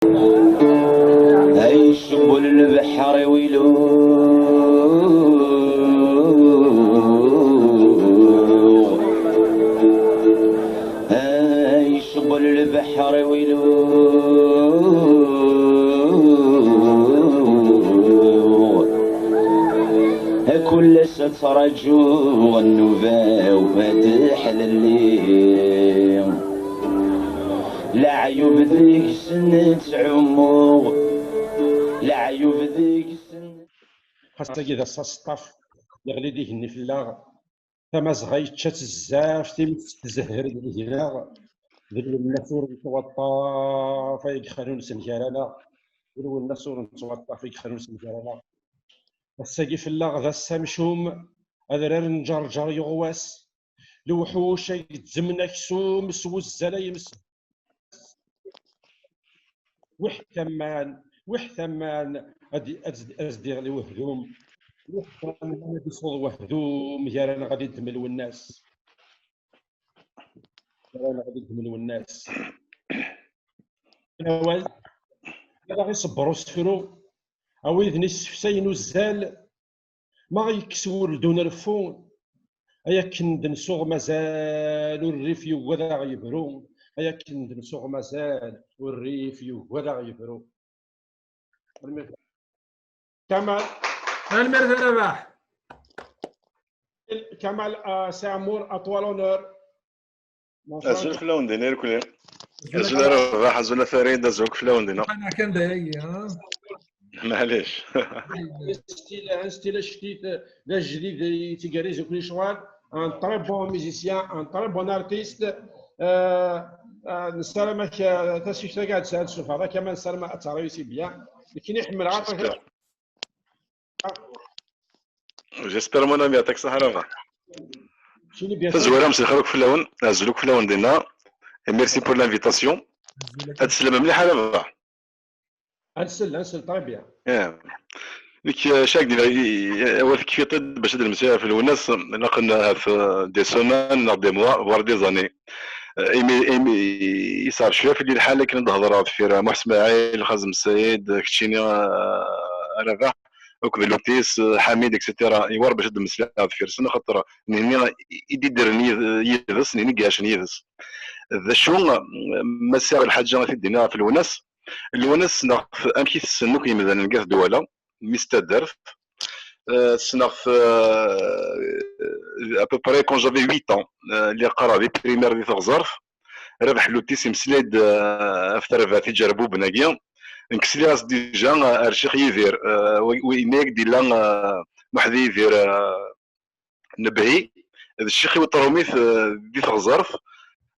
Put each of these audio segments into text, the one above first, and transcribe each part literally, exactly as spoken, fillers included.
Ay cewwel lebḥer i wilu. Ay cewwel lebḥer i wilu. Kul ass ad ttraǧuɣ nnuba-w ad d-ḥlelli. Leɛyub deg-sen ttɛummuɣ, leɛyub deg-sen. Ass-agi d ass aseṭṭaf, yeɣli-d igenni fell-aɣ. Tamazɣa yečča-tt zzaf, times tzehher deg-neɣ. D Lwennas ur nettwaṭṭaf ay yexrunsen gar-aneɣ. D Lwennas ur nettwaṭṭaf ay yexrunsen gar-aneɣ. Ass-agi fell-aɣ d ass amcum, adrar n Ǧerǧer yuɣ wass. Lewḥuc ay yeddmen aksum s wuzzal ay ms-, wiḥ taman, wiḥ taman, ad, ad, ad s-d-iɣli wehdum. Wiḥ taman ad isuḍ wehdum gar-aneɣ ad iddem Lwennas. Gar-aneɣ ad iddem Lwennas. Awal, ad aɣ-iṣebber usefru, a wid n-issefsayen uzzal, ma yekkes wurdu n reffu, ay akken d-nsuɣ mazal ur rrif yugad aɣ yebru, ay akken d-nsuɣ mazal ur rrif yugad aɣ yebru. Kamal. Tanemmirt a Rabaḥ. Kamal, euh, c'est Amour, à toi l'honneur. Azul fell-awen dinna irkelli. Azul a Rabaḥ, azul a Farid, azul fell-awen dinna. Kan day, ha? Maɛlic. Nstila, nstila ctit d ajdid i tgerriz akk lecɣal. Un très bon musicien, un très bon artiste. Euh, euh, nessaram-ak, euh, tasfift-agi ad tesɛiḍ ssufeɣ. Kama nessaram ad teṛṛusi bien. Nekkini ḥemmleɣ aṭas. J'espère, mon ami, yeɛṭik ṣṣeḥḥa a Rabaḥ. Tazwara, mselxir akk fell-awen, azul akk fell-awen dinna. Et merci pour l'invitation. Ad teslam mliḥ a Rabaḥ. Ad nsel, ad nsel, très bien. Nekk, eh, cak dina, awal tekfiḍ-d bac ad d-nemmeslay ɣef Lwennas, ilaq ahat, eh, des semaines neɣ des mois, voire des années. Eh, imi, imi, yesɛa cwiya fell-i lḥal akken ad d-hedreɣ deffir Muḥ Smaɛil, Xazem Saɛid, keččini, eh, a Rabaḥ, akked Lutis, eh, Ḥamid, et cetera. Iwar bac ad d-mmeslayeɣ deffir-sen, axaṭer nehni i d-iddren yid-, yid-s, nehni i iɛacen yid-s. D acu, eh, ma sɛiɣ lḥaǧa ad t-id-iniɣ ɣef Lwennas, Lwennas ssneɣ-t amek i t-ssnen akk yemdanen deg At Dwala, mmi-s n taddart. Eh, ssneɣ-t, eh, à peu près quand j'avais huit ans. Eh, lliɣ qqareɣ di primaire di Teɣzert. Rabeḥ Lutis imeslay-d, eh, ɣef terbaɛt iǧerbuben-agi. Nekk sliɣ-as déjà, eh, ar Ccix Yidir, eh, wi, wi, imi ak d-illa, eh, Muḥ Yidir, eh, Nebhi, d ccix-iw n tṛumit, eh, di Teɣzert,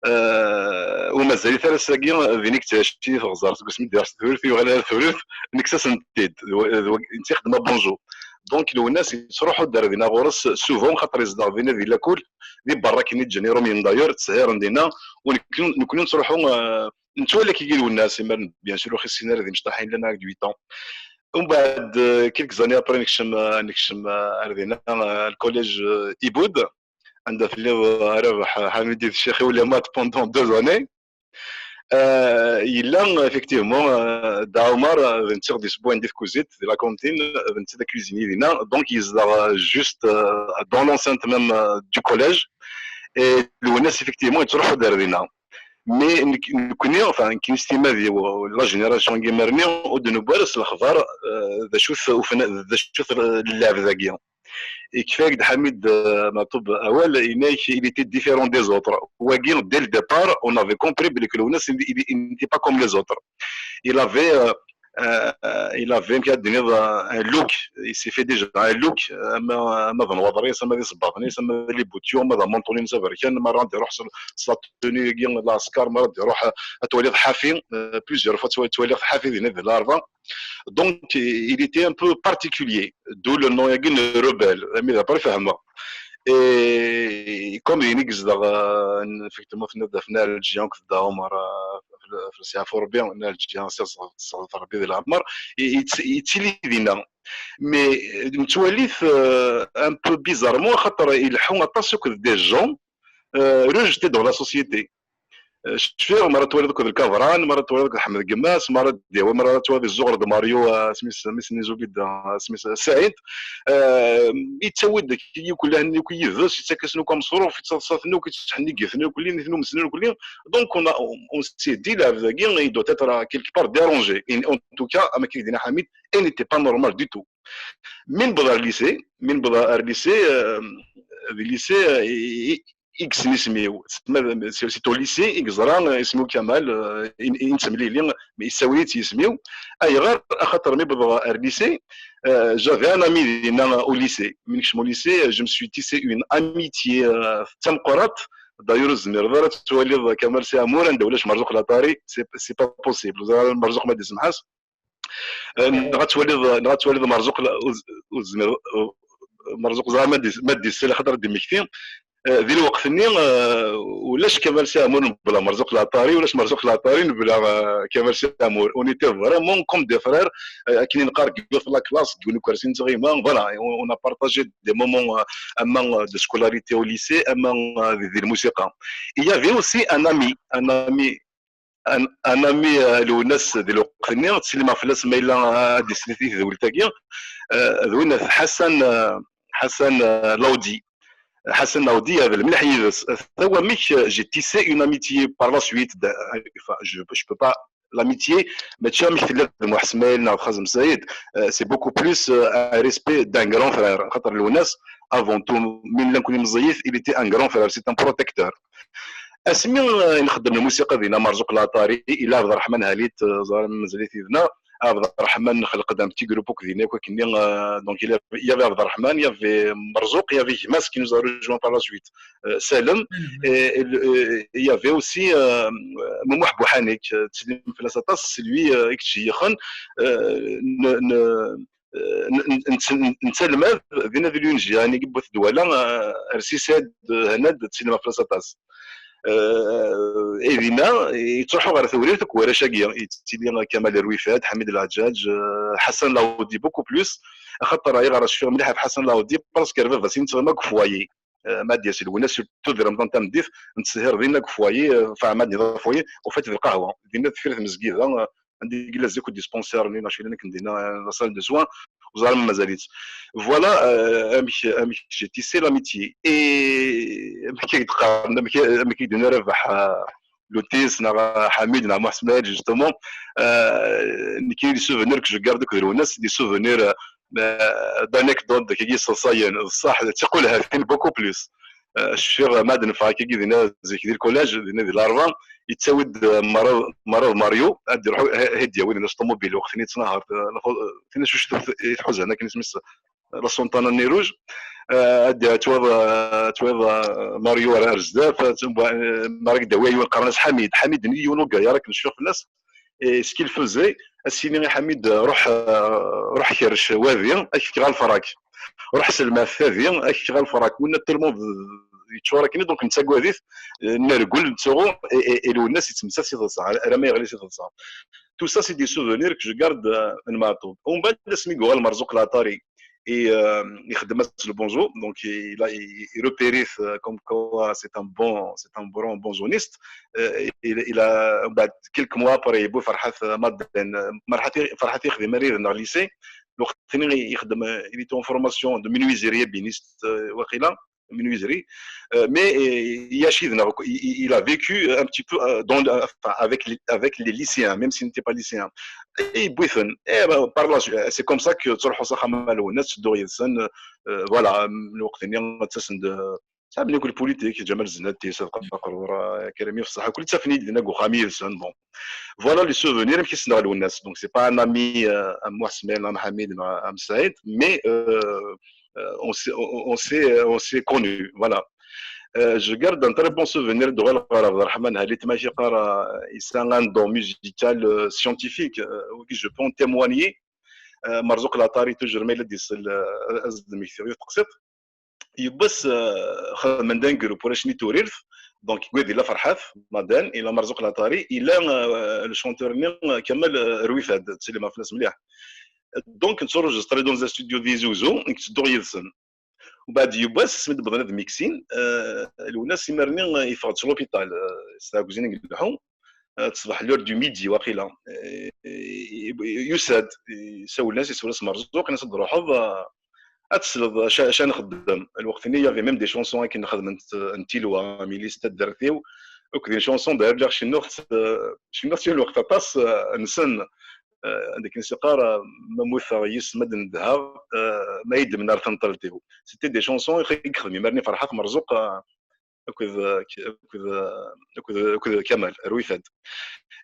eh, u mazal-it ar ass-agi, eh, din i yettɛici di Teɣzert. Seg wasmi d-iruḥ si Tewrirt, yuɣal ar Tewrirt, nekkes-asen-t-id. D wa-, d wa-, netta ixeddem abunju. Donc, Lwennas yettruḥu-d ar dinna ɣur-s souvent, xaṭer yezdeɣ dinna di Lakul, di berra akken i ǧǧan Irumyen d'ailleurs, ttsehhiren dinna, u nekni, nekni nettruḥu, eh, nettwali akk-agi Lwennas, imaren, bien sûr, ur x-issin ara d imecṭaḥ, yellan ɣer huit ans. Umbeɛd, euh, quelques années après, nekcem, euh, nekcem, euh, ar dinna, euh, le collège, euh, Iboud, anda telliḍ, euh, a Rabeḥ Ḥamidi d ccix-iw, les maths pendant deux années. Euh, yella, effectivement, euh, Dda Ɛumar, euh, d netta i ɣ-d-yessewwen di tkuzit, di la cantine, euh, d netta d akuizini dinna. Donc, yezdeɣ, euh, juste, euh, dans l'enceinte même, euh, du collège. Et Lwennas, effectivement, yettruḥu-d ar dinna. Mais nek-, nekkni, enfin, nekkni s timmad-iw, la génération n yimerni, ur d-newwi ara s lexbar, euh, d acu-t ufna-, d acu-t lleɛb dagi. Yekfa-yak-d Ḥamid, euh, Meɛṭub awal, yenna-yak, il était différent des autres. Wagi, dès le départ, on avait compris que Lwennas, il, il, il n'était pas comme les autres. Il avait, euh, euh, il avait, amek ad d-tiniḍ, euh, un look. Il s'est fait déjà un look, euh, ama, ama d nnwaḍer-is, ama d isebbaḍen-is, ama d les boutons, ama d amanṭul-ines aberkan, mi ara d-iruḥ s, s la tenue-agi n lɛesker, mi ara d-iruḥ, euh, ad twaliḍ ḥafi, euh, plusieurs fois twa-, twaliḍ ḥafi dinna di Larebɛa. Donc, il était un peu particulier, d'où le nom-agi n Rebelle, armi d après fehmeɣ. Et comme din i yezdeɣ, euh, effectivement, tenniḍ ɣef Nna Ɛelǧiya akked Dda Ɛumar, euh, f-, f-, s yeɛfu Rebbi, Nna Ɛelǧiya, s yeɛfu Rebbi di leɛmer, i-, i-, yettili dinna. Mais, euh, nettwali-t, euh, un peu bizarrement, axaṭer ileḥḥu aṭas akked des gens, euh, rejetés dans la société. Eh, cfiɣ, mara twaliḍ akked Lkabran, mara twaliḍ akked Ḥmed Gemmas, mara d-yawi, mara twaliḍ izzuɣer-d Mario, eh, isem-is, isem-is-nni zubida, eh, isem-is, eh, Saɛid. Eh, yettawi-d akk, akk yid-s, yettak-asen akk ameṣruf, yettaḍsa-ten akk, yettḥennigi-ten akk, nitni umsen akk. Donc, on a, on, on s'est dit, lɛebd-agi, il doit être quelque part dérangé. Et en tout cas, am akken i k-d-yenna Ḥamid, il n'était pas normal du tout. Mi newweḍ ar lycée, mi newweḍ ar lycée, euh, di lycée, euh, i, i, i yessen isem-iw. Tsemma, c'est, c'est au lycée i yeẓra, euh, isem-iw Kamal, euh, i, i nettemlili, mais yessawi-yi-d s yisem-iw. Ayɣer? Axaṭer mi wwḍeɣ ar lycée, euh, j'avais un ami dinna au lycée. Mi nekcem au lycée, je me suis tissé une amitié, euh, d tameqqrant. D'ailleurs, ur tezmireḍ ara ad twaliḍ Kamal Si Ɛmur anda ulac Merzuq Laṭari, c'est, c'est pas possible. Ur ẓriɣ ara Merzuq ma d-isemḥas. Eh, neɣ ad twaliḍ, neɣ ad twaliḍ Merzuq la-, ur z-, ur tezmireḍ, eh, Merzuq ẓer ma d-, ma d-isel, axaṭer ad d-immekti. Eh, di lweqt-nni, eh, ulac Kamal Si Ɛmur mebla Merzuq Laṭari, ulac Merzuq Laṭari mebla, eh, Kamal Si Ɛmur. On était vraiment comme des frères, eh, akken i neqqar deg yiwet la classe, deg yiwen ukersi n tɣima, voilà, et on, on a partagé des moments, eh, ama, eh, de scolarité au lycée, ama, eh, di, di lmusiqa. Il y avait aussi un ami, un ami, un, un ami, eh, Lwennas di lweqt-nni, ttsellimeɣ fell-as ma yella, eh, ad d-isel i tedwilt-agi, eh, d win Ḥasan, eh, Ḥasan, eh, Laudi. Ḥasan Laudi, yeɛdel mliḥ yid-s. Tawamek, eh, j'ai tissé une amitié par la suite. De, enfin, je, je peux pas, l'amitié, mačči amek tella d Muḥ Smaɛil neɣ d Xazem Saɛid, eh, c'est beaucoup plus, eh, un respect d'un grand frère. Xaṭer Lwennas, avant tout, mi nella nekkni meẓẓiyit, il était un grand frère, c'est un protecteur. Asmi, eh, i nxeddem lmusiqa dinna, Merzuq Laṭari, ila Ɛebderreḥman Halit, eh, ẓer mazal-it yid-neɣ, Ɛebderreḥman nexleq-d un petit groupe akk dinna, akk akkenni, eh, donc il y avait, il y avait Ɛebderreḥman, il y avait Merzuq, il y avait gma-s qui nous a rejoint par la suite, eh, Salem, et, et le, eh, il y avait aussi, eh, Mumuḥ Buḥanik, eh, ttsellim fell-as aṭas, c'est lui, eh, i yettceyyixen, eh, n-, n-, eh, n-, n-, n-, nettalmad dinna di l'U N G, yani, Wat Dwala, eh, Rsi Saɛid, eh, Hennad, ttsellimeɣ fell-as aṭas. Eh, i dinna, yettruḥu ɣer Tewrirt akked warrac-agi, yettili Kamal Rwifat, Ḥamid Leɛǧaǧ, eh, Ḥasan Laudi, beaucoup plus, axaṭer ayɣer cfiɣ mliḥ ɣef Ḥasan Laudi, parce que ar baba-s i nettɣima deg ufwayi. Eh, ma d-yas Lwennas, surtout di Remḍan tameddit, nettsehhir dinna deg ufwayi, eh, ɣef ɛmad-nni d ufwayi, au fait, d lqahwa. Dinna deffir tmezgida, eh, anda i yella zik udispensaire-nni, neɣ cwi akken dinna, eh, la salle de soins, ur ẓriɣ ma mazal-itt. Voilà, eh, amek, amek j'ai tissé l'amitié. Et amek i d-qqaren, amek, amek i d-yenna Rabaḥ, eh, Lutis, neɣ, eh, Ḥamid, neɣ Muḥ Smaɛil, justement, eh, nekk, les souvenirs que je garde akked Lwennas, c'est des souvenirs, eh, eh, d'anecdotes, d kagi yesseḍsayen, d ṣṣeḥ, d tiqulhatin, beaucoup plus. Eh, cfiɣ ma d-neffeɣ akkagi dinna zik di lkulaj, dinna di Larba, yettawi-d, eh, Maraḍ, Maraḍ Mario, ad d-iruḥ, eh, ad d-yawi dinna s ṭumubil, waqt-nni yettnahar, eh, la fo-, eh, tinacuct i tḥuzan, akken isem-is, eh, la Santana-nni rouge. Eh, ad d-, ad twaḍ, eh, ad twaḍ, eh, Mario ar, ar zdat, eh, mara d-yawi yiwen qqaren-as Ḥamid, Ḥamid-nni yiwen ugayar akken cfiɣ fell-as, et ce qu'il faisait, as-yini i Ḥamid, ruḥ, ruḥ kerrec wadi, ad k-fkeɣ lefrak. Ruḥ selmet tadi, ad k-fkeɣ lefrak. Winna tellement d-, yeččur akken, donc nettagad-it, nergel, nettsuɣu, et, et, et Lwennas yettemsas si teḍsa, alamma yeɣli si teḍsa. Tout ça, c'est des souvenirs que je garde, euh, n Meɛtub. Umbeɛd, asmi yuɣal Merzuq Laṭari, et, euh, ixeddem-as le bonjour, donc il a, il, il repère, euh, comme quoi c'est un bon, c'est un bon, bon zoniste. Euh, il, il a, bah, quelques mois après, yewwi Ferḥat, euh, Madden, euh, Ferḥat, Ferḥat yexdem arraz neɣ lycée, lweqt-nni ixeddem, euh, il était en formation de menuiserie ébéniste, euh, waqila, menuiserie. Euh, mais, euh, il, il, il a vécu un petit peu, euh, dans, enfin, avec les, avec les lycéens, même s'il n'était pas lycéen. Et Buithen, et, bah, par la suite, c'est comme ça que ttruḥuɣ s axxam n Lwennas, ttedduɣ yid-sen, euh, voilà, lweqt-nni ttasen-d, euh, ttafen-d akk les politiques, Ǧamal Zenati, Sadqa Qrur, euh, Karim Yefṣaḥ, akk ttafen-iyi-d dinna deg uxxam yid-sen, bon. Voilà les souvenirs, amek i ssneɣ Lwennas. Donc, c'est pas un ami, euh, am Muḥ Smaɛil, am Ḥamid, am Saɛid, mais, euh, euh, on s'est, on, on s'est, on s'est connus, voilà. Euh, je garde un très bon souvenir de Ɣer Abderrahman Halit, ma yeqqar, euh, il a un don musical, euh, scientifique, euh, oui, je peux en témoigner. Euh, Merzuq Laṭari, toujours, ma yella d-isel, euh, ad as-d-mmektiɣ yiwet teqsiṭ. Yiwwas, euh, xedmen-d un groupe, warrac n Tewrirt, donc, wid ila Ferḥat Madden, ila Merzuq Laṭari, ila, euh, le chanteur-nni, euh, Kamal, euh, Rwifat, ttsellimeɣ fell-as mliḥ. Donc, nettuṛuǧisṭri dans un studio di Tizi Uzzu, nekk ttedduɣ yid-sen. Mbeɛd yiwwas asmi d-wwḍen ad mixin, eh, Lwennas imarni yeffeɣ-d s l'hôpital, eh, s tɛeggzin n Lḥu, eh, d ṣṣbeḥ, l'heure du midi waqila. Eh, yusa-d, isawel-as, isawel-as Merzuq, yenna-as ad d-truḥeḍ, eh, ad tesleḍ acu, acu nxeddem. Lweqt-nni, il y avait même des chansons akken xedment, eh, n tilwa, Mili s taddart-iw, akked une chanson, d'ailleurs, lliɣ cennuɣ-tt, eh, cennuɣ-tt yiwen lweqt aṭas, eh, nsent, eh, anda akken i s-yeqqar, eh, ma mmuteɣ yis-m ad nedheɣ, eh, ma yeddmen ar tenṭelt-iw. C'était des chansons i yexdem imarni Ferḥat Merzuq, eh, akked, eh, akked, eh, akked, akked Kamal, rwit-d.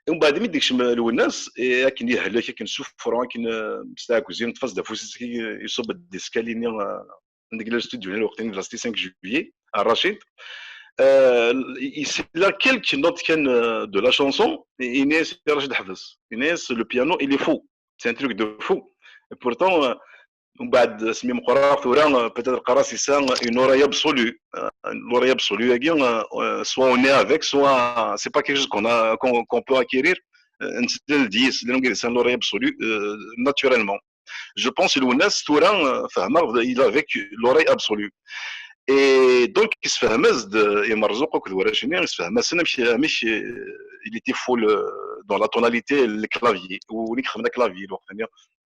Mbeɛd mi d-yekcem Lwennas, eh, akken yehlek, akken suffrant, akken, eh, s tɛeggzin, ṭṭef-as-d afus-is, akken iṣubb-d escalier-nni, eh, anda yella l'studio-nni lweqt-nni, de la Cité cinq juillet, à Rachid. Euh, yesla quelques notes kan, euh, de la chanson, yenna-as i Rachid ḥbes. Yenna-as le piano, il est fou. C'est un truc de fou. Et pourtant, euh, mbeɛd asmi meqqreɣ tura, euh, peut-être qqareɣ-as yesɛa une oreille absolue. Euh, l'oreille absolue-agi, euh, euh, soit on est avec, soit c'est pas quelque chose qu'on a, qu'on, qu'on peut acquérir. Euh, nesla-d yis, llan wigad yesɛan l'oreille absolue, euh, naturellement. Je pense Lwennas tura, euh, fehmeɣ, il a avec l'oreille absolue. Et donc, yessefhem-as-d, euh, i Merzuq akked warrac-nni, yessefhem-asen amek, amek, euh, il était fou, euh, dans la tonalité, le clavier, u nekk xedmen clavier, lweqt-nni.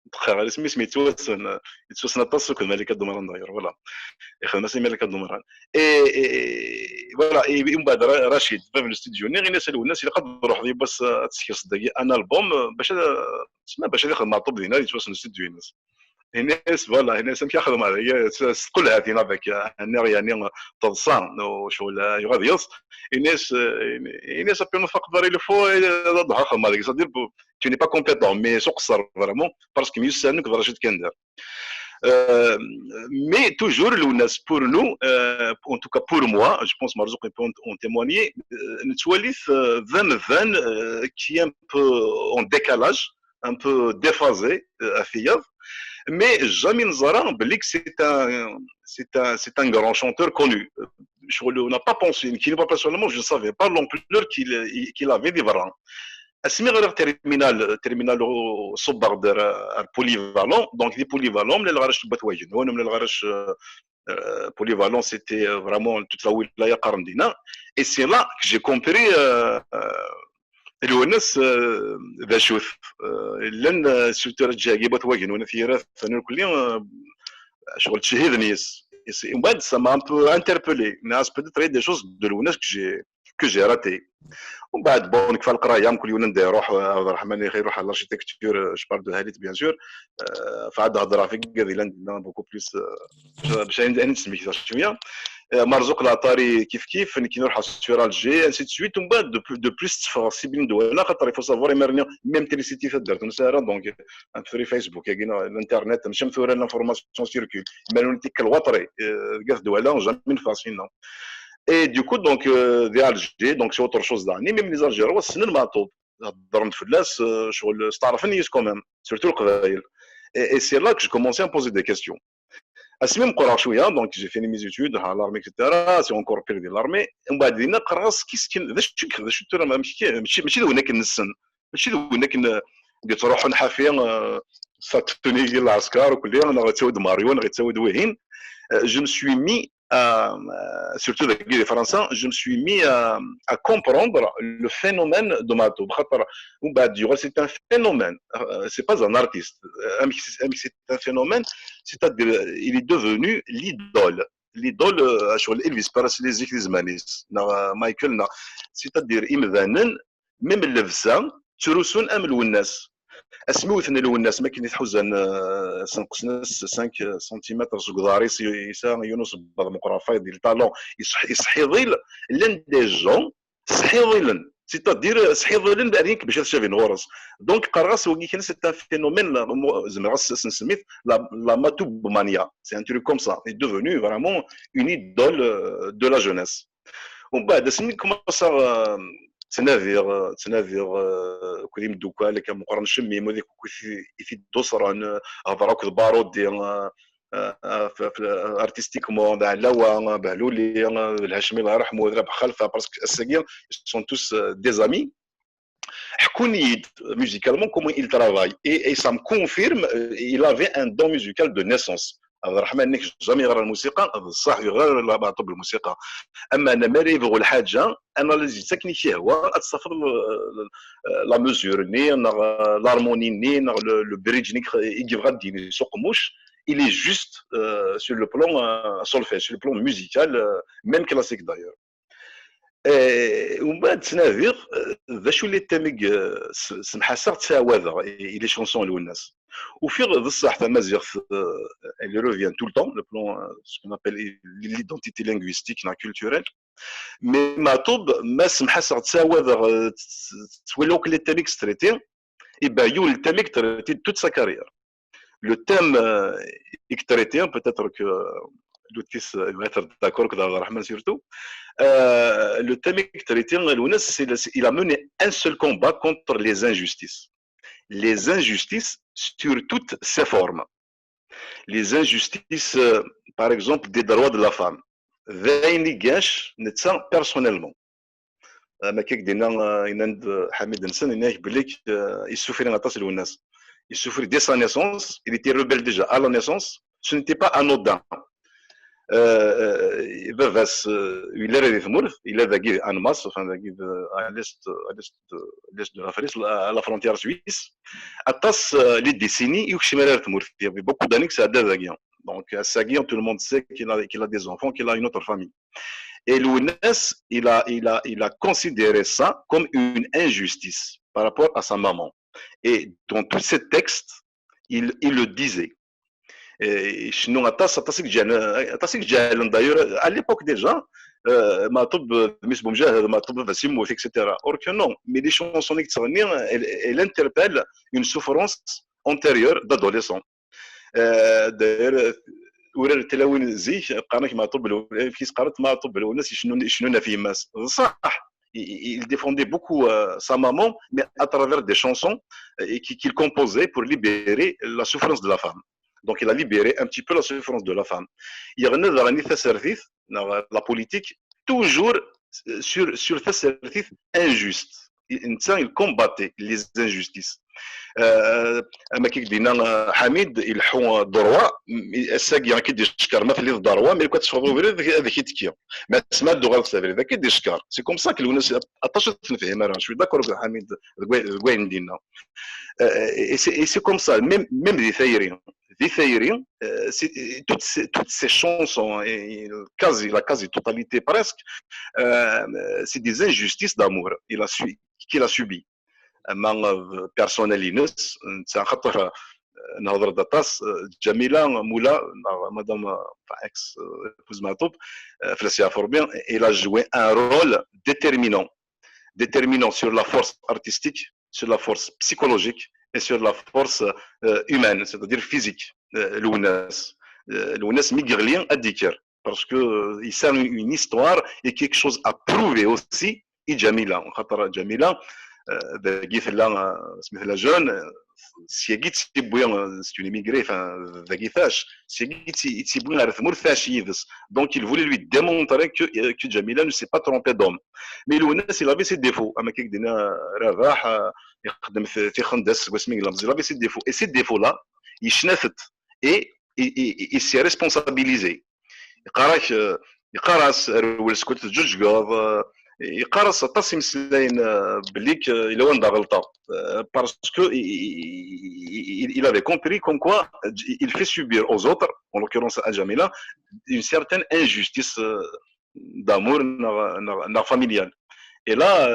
Dqiqa, isem-is yettwassen, yettwassen aṭas akked Malika Dumran, d'ailleurs, voilà. Ixdem-as i Malika Dumran. Et, et, voilà, et, et mbeɛd Ra-, Rachid, bab n l'studio-nni, yenna-as a Lwennas, ilaq ad d-truḥeḍ yiwwas, euh, ad teskerseḍ dagi un album, euh, bac ad, tsemma bac ad ixdem Meɛṭub dinna, yettwassen l'studio-ines. Yenna-as, voilà, yenna-as, amek ara xedmeɣ dagi, s, s tqulhatin avec, euh, nniɣ, yani, teḍsa, u ccɣel, euh, yuɣ ad yeḍs. Yenna-as, euh, yenna-as, appianu tfaqeḍ ara, il faut, euh, ad ruḥeɣ xedmeɣ dagi. C'est-à-dire, tu n'es pas compétent, mais s uqeṣṣer, vraiment, parce que myussanen akked Rachid Kander. Euh, mais toujours, Lwennas, pour nous, euh, en tout cas pour moi, je pense Merzuq peut en, en témoigner, euh, nettwali-t, euh, d amdan, euh, qui est un peu en décalage, un peu déphasé, euh, à Fiyad, mais jamais neẓra belli que c'est un, c'est un, c'est un grand chanteur connu. Je, on n'a pas pensé, qui n'est pas personnellement, je ne savais pas l'ampleur qu'il, qu'il avait di berra. Asmi ɣriɣ terminal, terminal ṣubbeɣ-d ar, ar Polyvalent, donc di Polyvalent, mlaleɣ arrac n Wat Wagenun, mlaleɣ arrac, euh, euh, Polyvalent, c'était, euh, vraiment toute la wilaya qqaren dinna. Et c'est là que j'ai compris, euh, euh, Lwennas, euh, d acu-t. Euh, llan, euh, surtout ara ǧǧiɣ Wat Wagenun, At Yiraten, irkelli, euh, ccɣel ttcehhiden yes. Et c'est, ouais, ça m'a un peu interpellé. Mais peut-être il y a des choses de Lwennas que j'ai, que j'ai ratées. Mbeɛd, bon, nekfa leqraya, mkul yiwen anda iruḥ, euh, Abderrahmane iruḥ à l'architecture, euh, je parle de Halit, bien sûr. Euh, fad hedreɣ ɣef wigad yellan dinna beaucoup plus, euh, باش عندي، عندي تسمية كثير شوية. آه، مرزوق العطاري كيف كيف، نكي نروح على السفير الجي، انسي دو سويت. ومن بعد دو بليس تفغ سي بلين دوله، خاطر يفو سافوار يمرني ميم تريسيتي في الدار تونس راه، دونك في فيسبوك، كاين الانترنت، ماشي مثورا لانفورماسيون سيركول، مالون تيك الوطري، آه، قاف دوله جامي نفاسينا. اي دو كو دونك، آه، دي الجي دونك سي اوتر شوز داني، ميم لي زالجيروا السنه المعطوب هضرن فلاس، آه، شغل استعرفني كومام سورتو القبايل. اي سي لا كو جو كومونسي ان بوزي دي كيستيون. اسمي مقرا شويه، دونك جي فيني مي زيتود، ها لارمي اكسيتيرا، سي اونكور بير دي لارمي. ومن بعد دينا قرا سكيس كان ذا شك ذا شو ترى ماشي كي ماشي ماشي ذا وين كنسن ماشي ذا وين كن قلت روح نحافي، آه، ساتوني ديال العسكر وكل انا غتساود ماريون غتساود وهين. آه، جو مي سوي مي، آه، سورتو داكي دي فرنسا، جو مي سوي مي، آه، ا كومبروندر لو فينومين دو ماتو، بخاطر ومن بعد يغال سي ان فينومين، سي با ان ارتيست، امك سي ان فينومين، c'est-à-dire il est devenu l'idole, l'idole, آه، شغل الفيس بريسلي زيك دي زمانيس نا مايكل نا، c'est-à-dire امدانا ميم اللبسه تروسون ام الوناس. اسميوثن الوناس ما كاين يتحوزن، آه، سنقصنس خمسة سنتيمتر سكضاريس يسا يونس بعض مقرافايد ديال طالون يصح يصحيضيل لان دي جون صحيضيلن، c'est-à-dire صحيضيلن دارينك باش تشافين غورس. دونك قرغاس وكي كان c'est un phénomène، زعما غاس نسميت la matoubomania, c'est un truc comme ça, est devenu vraiment une idole, euh, de la jeunesse. ومن بعد اسمي كومونسا، آه، تناديغ، آه، تناديغ، آه، كل يمدوكال كان مقرن شمي موديك كوثي يفيد دوسران، آه، هضرك بارودي، آه، آه، آه، ف-، ف-، ارتستيكمون، دع لوا، آه، بهلولي، آه، الهاشمي الله يرحمه، ذا بخلفه، باسكو الساقيه sont tous, euh, des amis. حكوني musicalement comment il travaille et, et ça me confirme, euh, il avait un don musical de naissance. Abderrahmane, nekk jamais yeɣra lmusiqa, d ṣṣeḥ yeɣra Maɛṭub lmusiqa. Ama anamer yebɣu lḥaǧa, analyse-itt akken i k-ihwa, ad tafeḍ la mesure-nni, neɣ l'harmonie-nni, neɣ le bridge-nni i yebɣa ad d-yini s uqemmuc, il est juste sur le plan solfège, sur le plan musical, même classique d'ailleurs. Umbeɛd ttnadiɣ d acu les thèmes i semḥaseɣ ttɛawadeɣ i les chansons n Lwennas. Ufiɣ d ṣṣeḥ tamaziɣt, elle revient tout le temps, le plan, ce qu'on appelle l'identité linguistique neɣ culturelle. Mais Maɛṭub, ma semḥaseɣ ttɛawadeɣ, ttwaliɣ akk les thèmes i yestraité, et ben yiwen n thème i yestraité toute sa carrière. Le thème i yestraité, peut-être que Lutis va être d'accord, que Abderrahmane surtout, le thème i yestraité, Lwennas, il a mené un seul combat contre les injustices. Les injustices sur toutes ses formes. Les injustices, par exemple, des droits de la femme. D ayen i ggac netta personnellement. Am akka i k-d-yenna, yenna-d Ḥamid-nsen, yenna-ak belli yessufri aṭas Lwennas. Yessufri dès sa naissance, il était rebelle déjà à la naissance, ce n'était pas anodin. Baba-s yella di tmurt, yella dagi Annemasse, enfin dagi à l'est, à l'est de l'Afrique, à la frontière suisse. Aṭas les décennies i yekcem ar tmurt, il y avait beaucoup d'années que ça a dagi. Donc, ass-agi, tout le monde sait qu'il a, qu'il a des enfants, qu'il a une autre famille. Et Lwennas, il a, il a, il a considéré ça comme une injustice par rapport à sa maman. Et dans tous ses textes, il, il le disait. Icennu aṭas, aṭas i yeǧǧalen, d'ailleurs, à l'époque déjà, Maɛṭub, Miss Boumjahad, Maɛṭub, Vasim, et cetera. Or que non, mais les chansons, elle, elle interpelle une souffrance antérieure d'adolescent. D'ailleurs, urar n tlawin zik, qqaren-ak Maɛṭub Lwennas, qqaren-t Maɛṭub Lwennas yecennun ɣef yemma-s. D ṣṣeḥ, il défendait beaucoup sa maman, mais à travers des chansons qu'il composait pour libérer la souffrance de la femme. Donc il a libéré un petit peu la souffrance de la femme. Yeɣna daɣen i tasertit, la politique, toujours sur, sur tasertit injuste. Netta, il combattait les injustices. Am akka i k-d-yenna Ḥamid, ileḥḥu droit, ass-agi ad k-id-icekker ma telliḍ droit, mais lukan teffɣeḍ ubrid ad k-ittekki. Mais asmi ad d-tuɣaleḍ s abrid ad k-id-icekker. C'est comme ça que Lwennas aṭas ur t-nefhim ara. Je suis d'accord avec Ḥamid deg wayen d-yenna. Et c'est comme ça, même, même di tayri. Di tayri, toutes ces, toutes ces chansons, et quasi, la quasi-totalité presque, c'est des injustices d'amour qu'il a subi. Ama personnel-ines, netta xaṭer nehḍer-d aṭas, Djamila Moula, neɣ madame, enfin, ex épouse Maɛṭub, fell-as yeɛfu Rebbi, elle a joué un rôle déterminant, déterminant sur la force artistique, sur la force psychologique et sur la force humaine, c'est-à-dire physique. Lwennas, Lwennas mi yeɣli ad d-yekker, parce que il sert une histoire et quelque chose à prouver aussi i Djamila. Xaṭer Djamila, dagi tella, asmi tella jeune, syagi tt-yewwi, c'est une immigrée, enfin, dagi tɛac, syagi tt-yewwi ar tmurt tɛac yid-s. Donc il voulait lui démontrer que, que Djamila ne s'est pas trompée d'homme. Mais Lwennas, il avait ses défauts. Am akka i k-d-yenna Rabaḥ, ixeddem tixendas seg wasmi i yella meẓẓi. Il avait ses défauts. Et ces défauts-là, yecna-t-id. Et il s'est responsabilisé. Yeqqar-ak, yeqqar-as rwel skud teǧǧuǧgeḍ, yeqqar-as aṭas imeslayen, belli yella wanda ɣelṭeɣ, parce que il avait compris comme quoi il fait subir aux autres, en l'occurrence à Djamila, une certaine injustice d'amour neɣ familiale. Et là,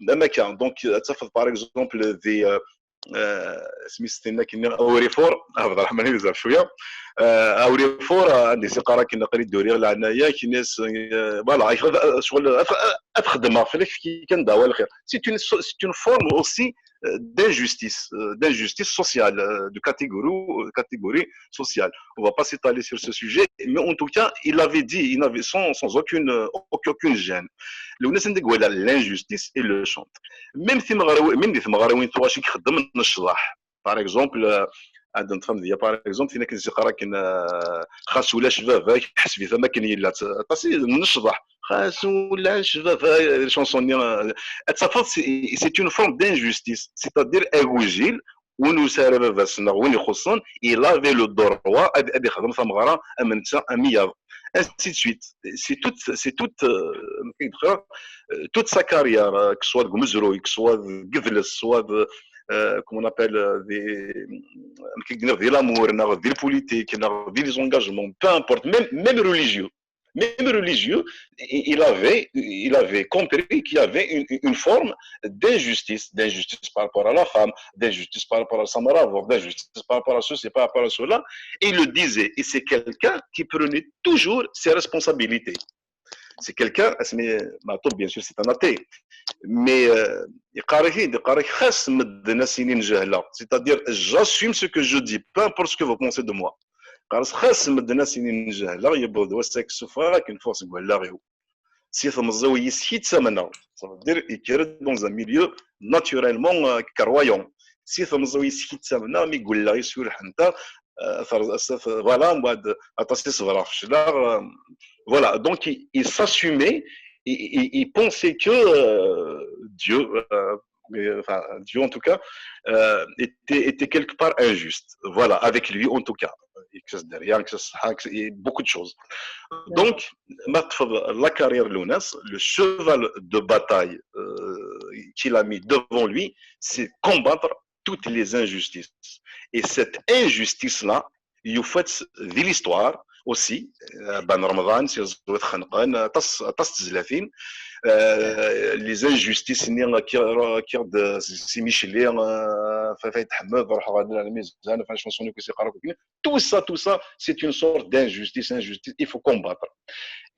am akka, donc ad tafeḍ par exemple des, asmi s-tenna akken, Awrifuṛ, Abderrahman ad yezɛef cwiya. Awrifuṛ, anda i s-yeqqar akken aql-i dduriɣ leɛnaya-k, ini-as, voilà, ccɣel ad xedmeɣ fell-ak, efk-iyi kan ddeɛwa lxir. C'est une, c'est une forme aussi d'injustice, d'injustice sociale, de catégorie, catégorie sociale. On va pas s'étaler sur ce sujet, mais en tout cas, il avait dit, il n'avait sans, sans aucune, aucune gêne. Lwennas anda i iwala l'injustice, il le chante. Même timeɣrawin, même di tmeɣrawin tuɣac i ixeddem n ccḍeḥ. Par exemple, ad nefhem deg-a, par exemple, tin akken i s-yeqqar akken, xas ulac baba-k, ḥseb-it am akken yella. Aṭas n ccḍeḥ. Xas ulac baba, la chanson-nni, ad tafeḍ, c'est une forme d'injustice, c'est-à-dire agujil win ur yesɛi ara baba-s neɣ win ixuṣṣen, il avait le droit ad, ad ixdem tameɣra am netta am wiyaḍ, ainsi de suite. C'est toute, c'est toute, euh, euh, toute sa carrière, euh, que ce soit deg umezruy, que ce soit deg idles, que ce soit de, euh, comment on appelle, euh, des, amek i d-nniɣ, di l'amour, neɣ di politique, neɣ di les engagements, peu importe, même, même religieux. Même religieux, il avait, il avait compris qu'il y avait une, une forme d'injustice, d'injustice par rapport à la femme, d'injustice par rapport à sa mère, d'injustice par rapport à ceci, par rapport à cela. Et il le disait. Et c'est quelqu'un qui prenait toujours ses responsabilités. C'est quelqu'un, mais Matou, bien sûr, c'est un athée. Mais, euh, يقارك، يقارك خاص مدنا سنين جهلة. C'est-à-dire, j'assume ce que je dis, peu importe ce que vous pensez de moi. Qqaren-as xas medden ad s-inin jehleɣ, yewweḍ wass-agi ssufɣeɣ akken ffɣeɣ seg wallaɣ-iw. Si temẓi-w yis-k i ttamneɣ, ça veut dire yekker-d dans un milieu naturellement, euh, croyant. Si temẓi-w yis-k i ttamneɣ, mi gulleɣ i s-yulḥen ta, euh, terẓ-, voilà, mbeɛd aṭas i ṣebreɣ fecleɣ, euh, voilà, donc il, il s'assumait, il, il, il pensait que, euh, Dieu, euh, mais, enfin, Dieu en tout cas, euh, était, était quelque part injuste. Voilà, avec lui en tout cas. Kkes-as-d rrya, kkes-as ṣṣeḥḥa, kkes-, et beaucoup de choses. Donc, ma teṭṭfeḍ la carrière n Lwennas, le cheval de bataille, euh, qu'il a mis devant lui, c'est combattre toutes les injustices. Et cette injustice-là, yufa-tt di l'histoire aussi, euh, Ben Remḍan, si ẓwit xenqen, aṭas, aṭas n tezlatin, euh, les injustices-nni, kkiɣ-, kkiɣ-d si Micli, euh, f-, Fayt Ḥmed, ruḥeɣ ɣer Lmizan, enfin, je pense que c'est tout ça, tout ça, c'est une sorte d'injustice, injustice, il faut combattre.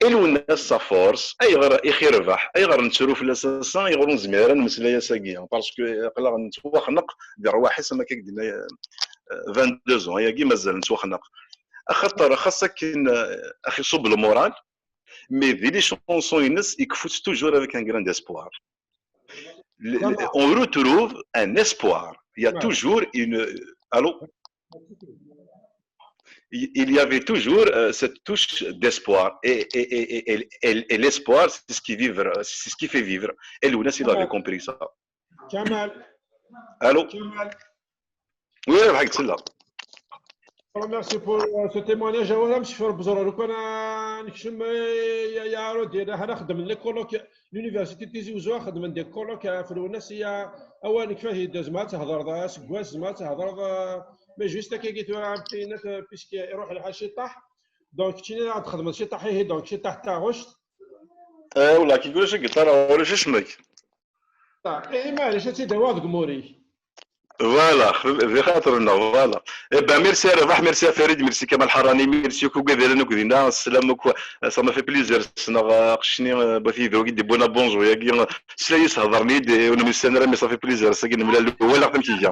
I Lwennas sa force, ayɣer i ɣ-irbeḥ, ayɣer nettru fell-as ass-a, ayɣer ur nezmir ara ad nemmeslay ass-agi, parce que aql-aɣ nettwaxneq di rrwaḥ-is, am akka i k-d-yenna, euh, vingt-deux ans, ayagi mazal nettwaxneq. Axaṭer, xas akken, euh, ax iṣubb le moral, mais di les chansons-ines, ikeffu-tt toujours avec un grain d'espoir. Le, le, on retrouve un espoir. Il y a toujours une... Allô ? Il, il y avait toujours, euh, cette touche d'espoir. Et, et, et, et, et, et l'espoir, c'est ce qui vivre, c'est ce qui fait vivre. Et Lwennas, il avait compris ça. Kamal. Allô ? Kamal. Oui, oui, c'est là. Merci pour, euh, ce témoignage. Awal amseffer n Beẓrur. Lukan ad nekcem, euh, ya, ya Rudi, ḥna xeddmen les colloques, l'université de Tizi Ouzou, xeddmen des colloques, euh, ɣef Lwennas, ya, awal nekfa-t-id, zemreḍ ad thedreḍ, euh, aseggas, zemreḍ ad thedreḍ, euh, mais juste akka, tura, am tinna, euh, puisque iruḥ lḥal ciṭṭaḥ. Donc, keččini ad txedmeḍ ciṭṭaḥ, ihi, donc, ciṭṭaḥ n taɣect. Eh, wallah, kif ulac agiṭar, ulac asmek. Ah, eh, maɛlic, ad tt-id-awiɣ deg umur-ik. Voilà, di xaṭer-nneɣ, voilà. Eh ben, merci à Rabaḥ, merci à Farid, merci Kamal Ḥarani, merci akk i wigad yellan akk dinna, sslam akk, ça m'a fait plaisir, ssneɣ, euh, aqcic-nni, euh, Batidou, i d-yewwin abonjour-agi, euh, sla-yas, hedren-iyi-d, eh, ur nemyussan ara, mais ça fait plaisir, ass-agi nemlal, walaɣ-t amek iga.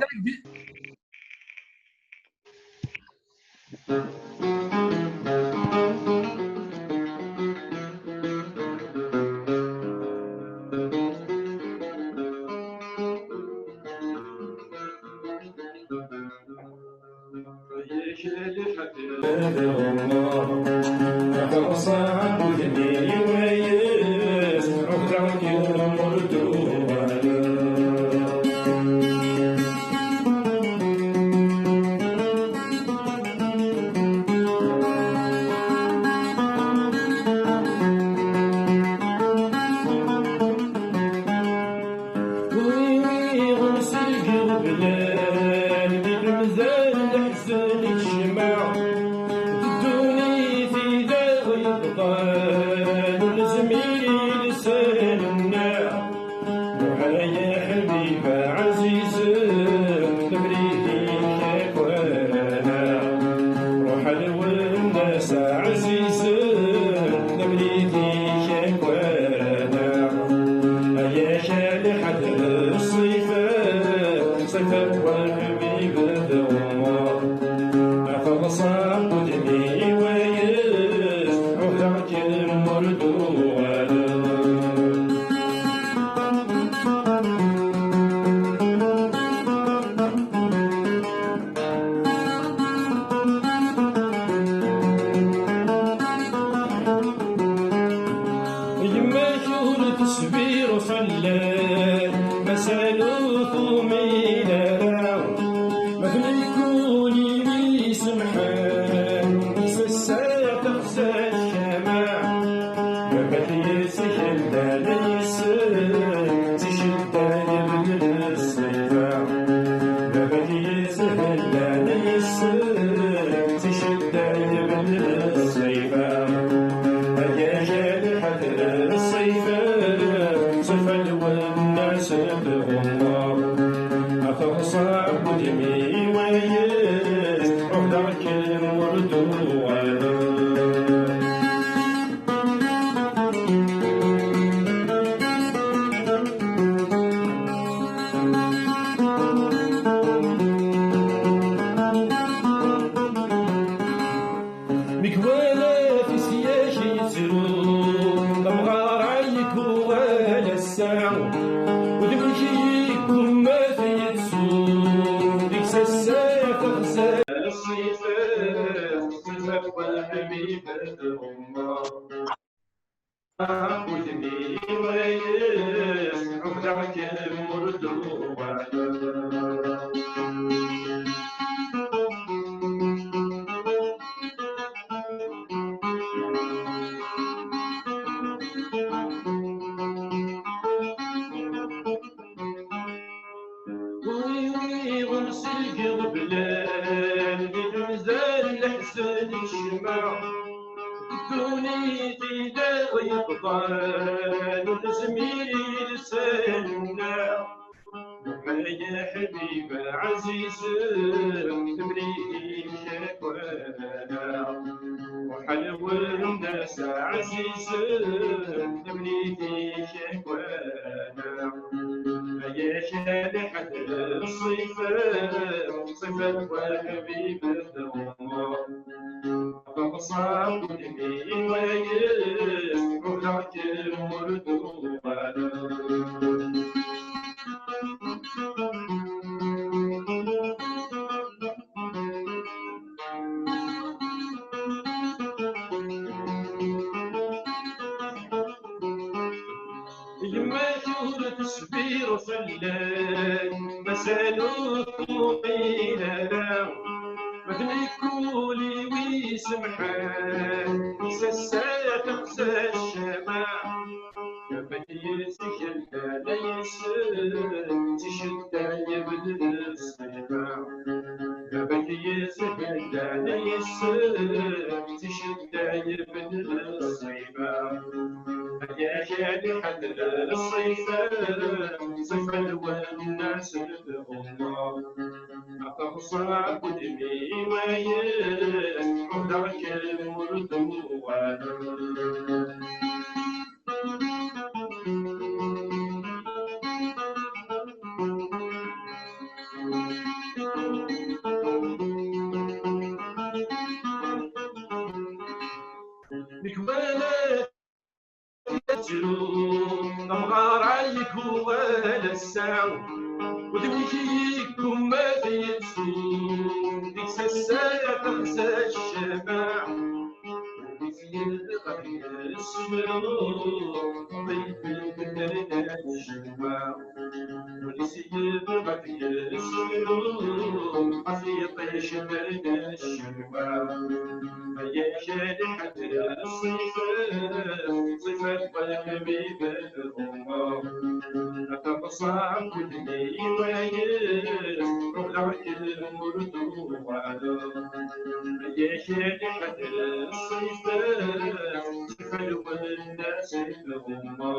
Ruḥ a Lwennas ɛzizen, lemlit-ik akk ara naɣ. Ay akal iḥedder ṣṣifat, ṣṣifat waḥbib d umar. Xelṣeɣ udem-iw ayes, ɛuhdeɣ-kem ur d-uɣaleɣ. Yemma-k ur tesbir fell-ak, ma sɛan ur tumin ara. Ṣṣeḥ udem-iw ayes, ɛuhdeɣ-kem ur d-uɣaleɣ. Mi k-wala tisyak yettru, tamɣara yekuɣal ass-a, udem-ik yeggumma ad yettu, deg-s ass-a teɣza. Ṣṣifa, ṣṣifa n Ḥbib d umma. Udem-iw ayes, ɛuhdeɣ-kem ur d-uɣaleɣ. Ur iɣumsen deg iɣeblan, di temzal leḥzen icemma. Ddunit ilaɣ yeḍban, ur nezmir i lsan-nneɣ. Ay aḥbib ɛzizen, temlilit akk-, Ḥelwen-as ɛzizen, temlilit akk-, ay akal ḥed ṣṣifa, ṣṣifa n Ḥbib d umma. Taḍsa n udem-iw ayes, ɛuhdeɣ-kem ur d-uɣaleɣ. Yemma-k ur tesbir fell-ak, mazal ur tuqil ara. Ma d nekk ul-iw isemḥen, s ass-a teɣza ccama. Baba-k yezgel ala yes-s, ticedda yebded ṣṣifa. Baba-k yezgel ala yes-s, ticedda yebded ṣṣifa. Ay akal iḥedden ṣṣifa, ṣṣifa n Lwennas d umma. Ma teḍsa n udem-iw ayes, ɛuhdeɣ-kem ur d-uɣaleɣ. Nekk wala tettru, tamɣara yekuɣal ass-a, udem-ik yeggumma ad yettu, deg-s ass-a teɣza ccama. Ur yessin ɣef yesru, ṭibbet terna ccetwa. Ur yessin ɣef yesru, ɣef yiṭij terna ccetwa. Ay akal iḥedden ṣṣifa, ṣṣifa n Ḥbib d umma. Taḍsa n udem-iw ayes, ɛuhdeɣ-kem ur d-uɣaleɣ. Ay akal iḥedden ṣṣifa, ṣṣifa n Lwennas d umma.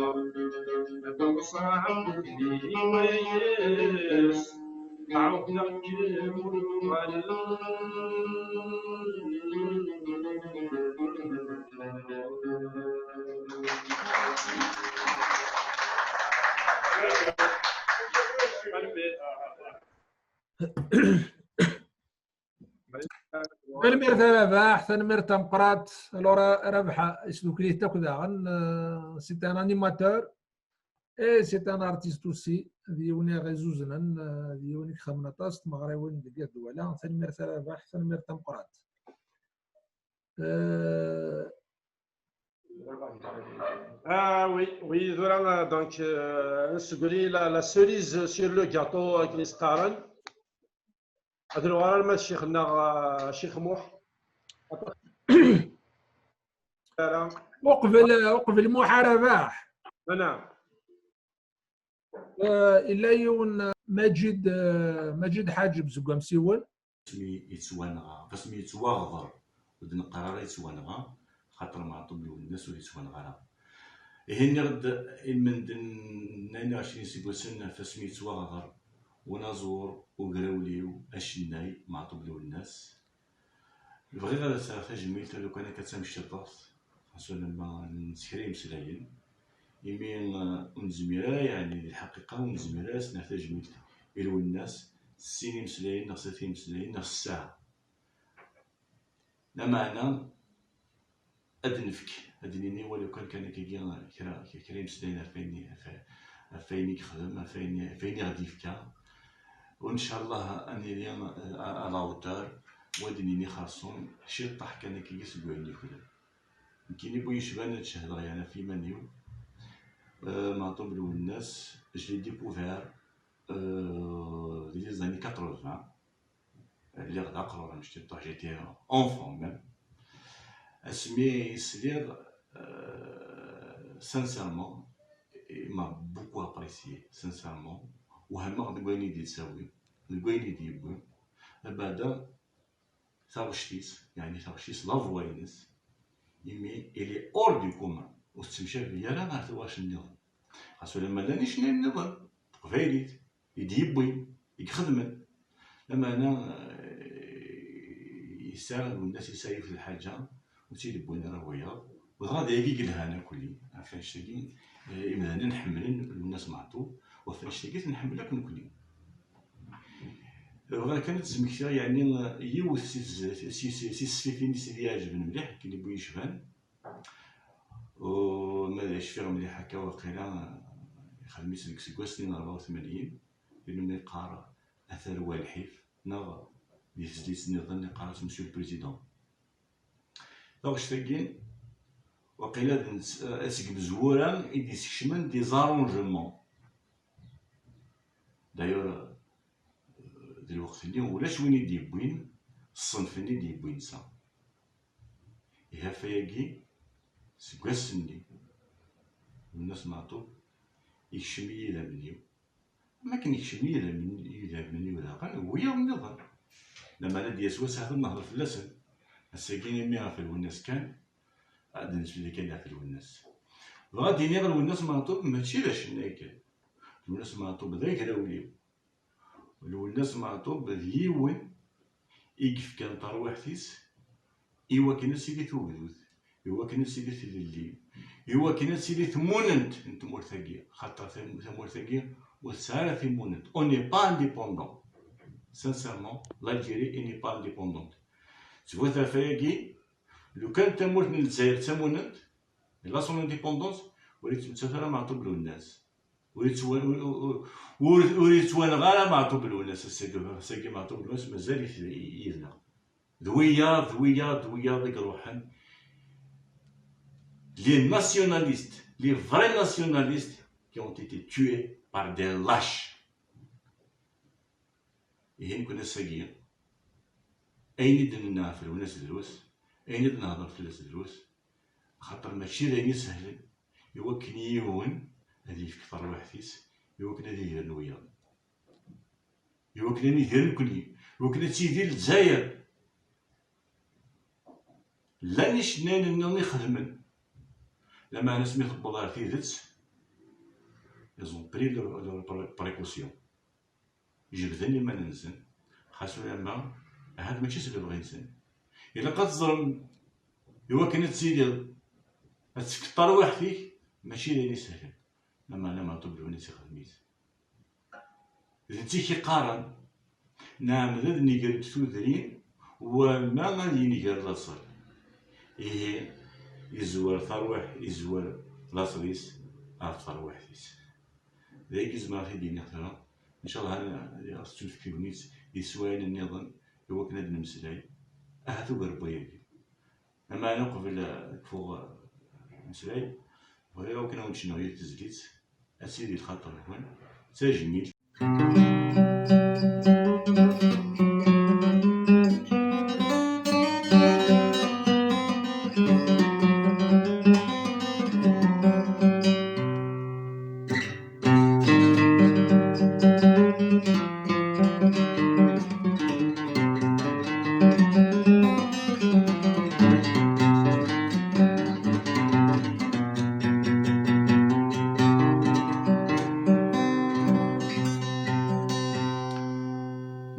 Taḍsa n udem-iw ayes, ɛuhdeɣ-kem ur d-uɣaleɣ. Tanemmirt a Rabaḥ, tanemmirt tameqqrant. Alors, Rabaḥ, isdukkel-it akk daɣen, euh, c'est un animateur et c'est un artiste aussi. D yiwen i ɣ-izuznen, euh, d yiwen i ixedmen aṭas n tmeɣriwin deg At Dwala. Tanemmirt a Rabaḥ, tanemmirt tameqqrant. Euh, Ah oui, oui, tura, euh, donc, euh, nsegri la, la cerise sur le gâteau, akken i s-qqaren. Ad nuɣal arma d ccix-nneɣ, euh, Ccix Muḥ. Ara. Uqbel, uqbel Muḥ a Rabaḥ. Ana. Euh, illa yiwen, euh, Maǧid, euh, Maǧid Ḥaǧeb seg Amsiwen. Asmi yettwanɣa, asmi yettwaɣḍer, ur d-neqqar ara yettwanɣa, xaṭer Meɛṭub Lwennas ur yettwanɣa ara. Ihi nniɣ-d i lmend n tnayen u ɛecrin iseggasen ɣef asmi yettwaɣḍer, unaẓur ugrawliw acennay Meɛṭub Lwennas. Bɣiɣ ad as-rreɣ tajmilt, lukan akka d tamecṭuḥt, xas ulamma nnes kra imeslayen, imi, eh, ur nezmir ara, yeɛni, di lḥaqiqa, ur nezmir ara ad s-nerr tajmilt i Lwennas s sin imeslayen neɣ s at imeslayen neɣ s ssaɛa. Lameɛna, ad d-nefk, ad d-nini, wali kan, kan akkagi kra, kra imeslayen ɣef wayen, ɣef, ɣef wayen i yexdem, ɣef wayen, ɣef wayen i ɣ-d-yefka. U ncallah ad nili, eh, à, à la hauteur, u ad d-nini xerṣum ciṭṭaḥ kan akkagi seg wayen yukren. Nekkini bu yecban ad cehdeɣ, yeɛni, ɣef yiman-iw. Eh, Meɛṭub Lwennas, je l'ai découvert, eh, di les années quatre-vingts. Lliɣ d aqrur, un petit peu, j'étais enfant même. Asmi i sliɣ, euh, sincèrement, il m'a beaucoup apprécié, sincèrement. Wehmeɣ deg wayen i d-yettawi, deg wayen i d-yewwi. Abeɛda, taɣect-is, yeɛni taɣect-is, la voix-ines, imi il est hors du commun. Ur tettemcabi ara ɣer taɣect nniḍen. Xas ulamma llan icennayen nniḍen, teqbaylit, i d-yewwin, i ixedmen. Lameɛna, eh, yesɛa Lwennas, yesɛa yiwet n lḥaǧa ur tt-id-wwin ara wiyaḍ. U dɣa d ayagi i yelhan akk-nni. Ɣef annect-agi, eh, imdanen ḥemmlen Lwennas Meɛṭub, u ɣef annect-agi ad t-nḥemmel akk nekkni. Bɣiɣ kan ad d-smektiɣ, yeɛni, eh, yiwet si tez-, si, si, si tesfifin i s-d-iɛeǧben mliḥ, akken i bu yecban. U ma d cfiɣ mliḥ akka, waqila, eh, ixdem-itt deg iseggasen n rebɛa u tmanyin, din mi yeqqar: "A tarwa lḥif", neɣ di tezlit nniḍen yeqqar-as: "Monsieur le Président". Taɣect-agi, waqila d nett-, eh, seg imezwura i d-isekcmen des arrangements. D'ailleurs, eh, di lweqt-nni ulac win i d-yewwin ṣṣenf-nni i d-yewwi netta. Ihi ɣef wayagi, seg wass-nni, Lwennas Meɛṭub ikcem-iyi idammen-iw. Am akken ikcem-iyi idammen-, idammen-iw daɣen wiyaḍ nniḍen. Lameɛna ad d-yas wass ahat ad nehder fell-asen. Ass-agi imi ɣef Lwennas kan, ad d-nesmekti kan ɣef Lwennas. Dɣa ad d-iniɣ Lwennas Meɛṭub mačči d acennay kan. Lwennas Meɛṭub d agrawliw. Lwennas Meɛṭub d yiwen i yefkan tarwiḥt-is i wakken ad tili tugdut, i wakken ad tili tlelli, i wakken ad tili tmunent n tmurt-agi, xaṭer tam-, tamurt-agi ur tesɛi ara timunent. On n'est pas indépendant. Sincèrement, l'Algérie n'est pas indépendante. Ttwet ɣef wayagi, lukan tamurt n Lezzayer d tamunent, la son indépendance, ur yettmettat ara Meɛṭub Lwennas. Ur yettwa-, ur, ur, ur, ur yettwanɣa ara Meɛṭub Lwennas ass-agi, ass-agi Meɛṭub Lwennas mazal-it yid-neɣ. D wiyaḍ, d wiyaḍ, d wiyaḍ i iruḥen. Les nationalistes, les vrais nationalistes qui ont été tués par des lâches. Ihi nekkni ass-agi, ayen i d-nenna ɣef Lwennas drus, ayen i d-nehder fell-as drus, axaṭer mačči d ayen isehlen i wakken yiwen ad yefk tarwiḥt-is, i wakken ad idiren wiyaḍ, i wakken ad nidir nekkni, i wakken ad tidir Lezzayer. Llan icennayen nniḍen ixedmen, lameɛna asmi tewweḍ ɣer tidet, ils ont pris leur, leur pré-, précaution. Jebden iman-nsen, xas ulamma ahat mačči s lebɣi-nsen. Ilaq ad teẓrem, iwakken ad tiliḍ, ad tefkeḍ tarwiḥt-ik, mačči d ayen isehlen. Lameɛna Meɛṭub Lwennas ixdem-it. D netta i k-iqqaren: "Nɛemmed ad nger-d tudrin, wamma ad yenger laṣel." Ihi, yezwer tarwiḥ, yezwer laṣel-is ɣef terwiḥt-is. D ayagi i zemreɣ ad t-id-iniɣ tura. Ncallah ad, ad ɣ-tettunefk tegnit di teswayin nniḍen i wakken ad nemmeslay. Ahat ugar n wayagi. Lameɛna uqbel, eh, ad kfuɣ, eh, ameslay, bɣiɣ akken ad wen-d-cennuɣ yiwet tezlit, ad tili di lxaṭer-nwen, d tajmilt.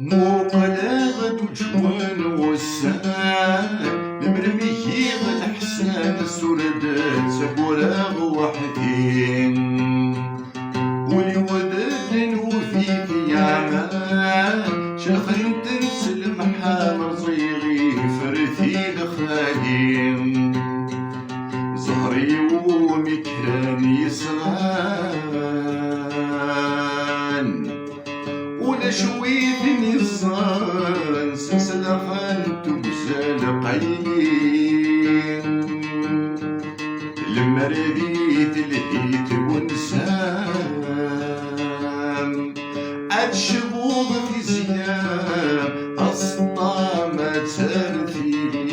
Muqleɣ-d uǧwen n wussan, lemmer mi giɣ leḥsan, tura-d ttaggareɣ weḥd-i. Ul-iw d ddnub i t-yeɛman, celxen-ten s lemḥan, rẓiɣ iferti lxali. Ẓẓher-iw mi kran yesɣan, ulac wi ten-iẓẓan, s sslaxa n tumzal qayli. Lemmer di telhi twensa, ad tecbuḍ tizya, aseṭṭam ad terr tili.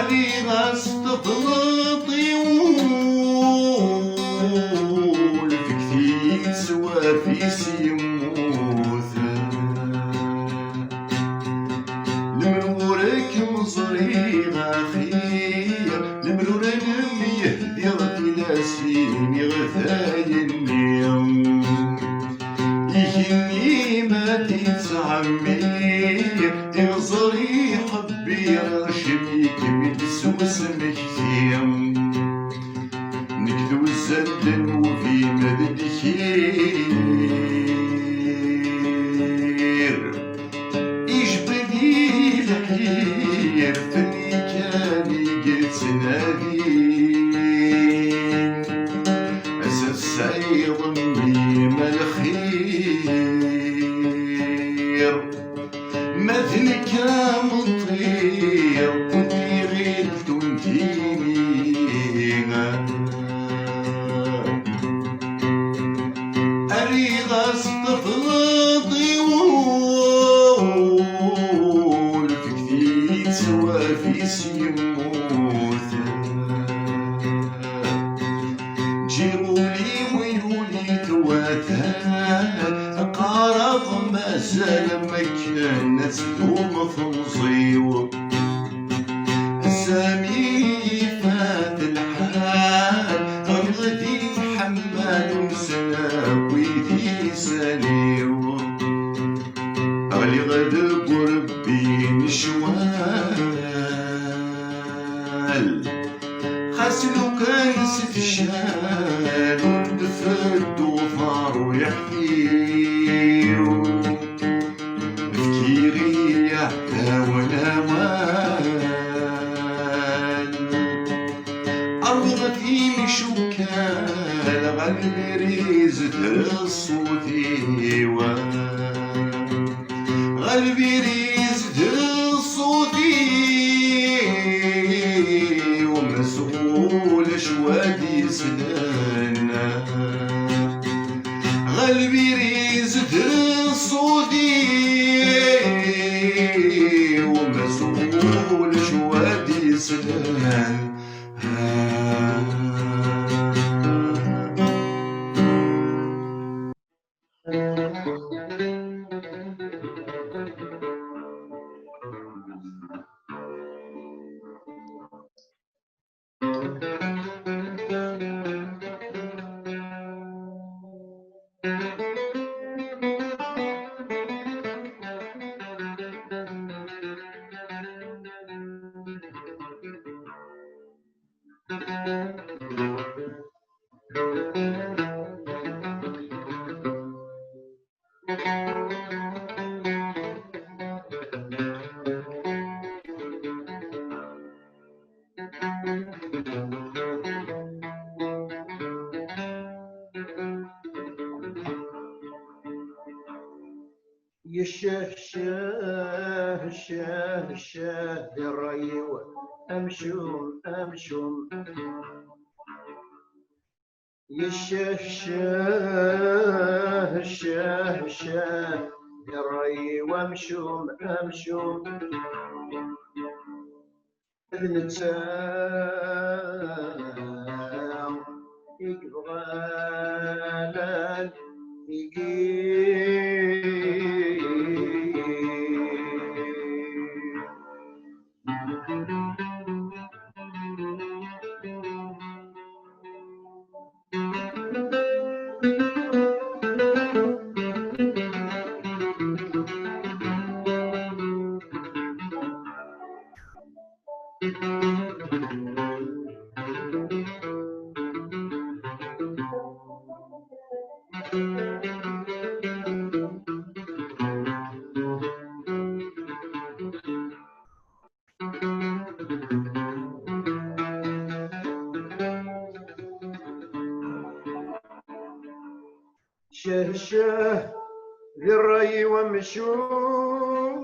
Rriɣ-as tefleḍ i wul, fket-iyi-d s wafis yemmut. Lemmer ur kem-ẓriɣ axi, lemmer ur nemyehdiɣ tilas-im iɣtayen-nni. Igenni ma t-ittɛemmi, iɣẓer iḥebbi, acimi kem-id s usmekti. Nekk d uzzal n ddnub-im d lkir. Ijbed-iyi lḥir, fell-i kan i yettnadi. Ass-a sɛiɣ mmi-m a lxir. Ma d nekk am ṭṭir, ur t-iɣil tuntini. Rriɣ-as tefleḍ i wul, fket-iyi-d s wafis yemmut. Ǧǧiɣ ul-iw yuli twata, qqareɣ mazal am akken ad tdum temẓi-w. Sami ifat lḥal, ɣliɣ di tḥemmalt, ur nesla akk i tisal-iw. Ɣliɣ deg urebbi n ccwal. Xas lukan s tccal ur d-tfeddu terwiḥt-iw, fkiɣ i yiɛdawen awal. Rwiɣ timcukkal ɣer lbiriz d ṣṣut-iw. Ɣer lbiriz d ṣṣut-iw, ma s ulac wa d-yeslan. Ɣer lbiriz d ṣṣut-iw, ma s ulac wa d-yeslan. Yecceh, cceh, cceh, cceh di ṛṛay-iw, amcum, amcum. Yecceh, cceh, cceh, cceh di ṛṛay-iw, amcum, amcum. D netta i yebɣan ad nigi. Cehceh di ṛṛay-iw amcum.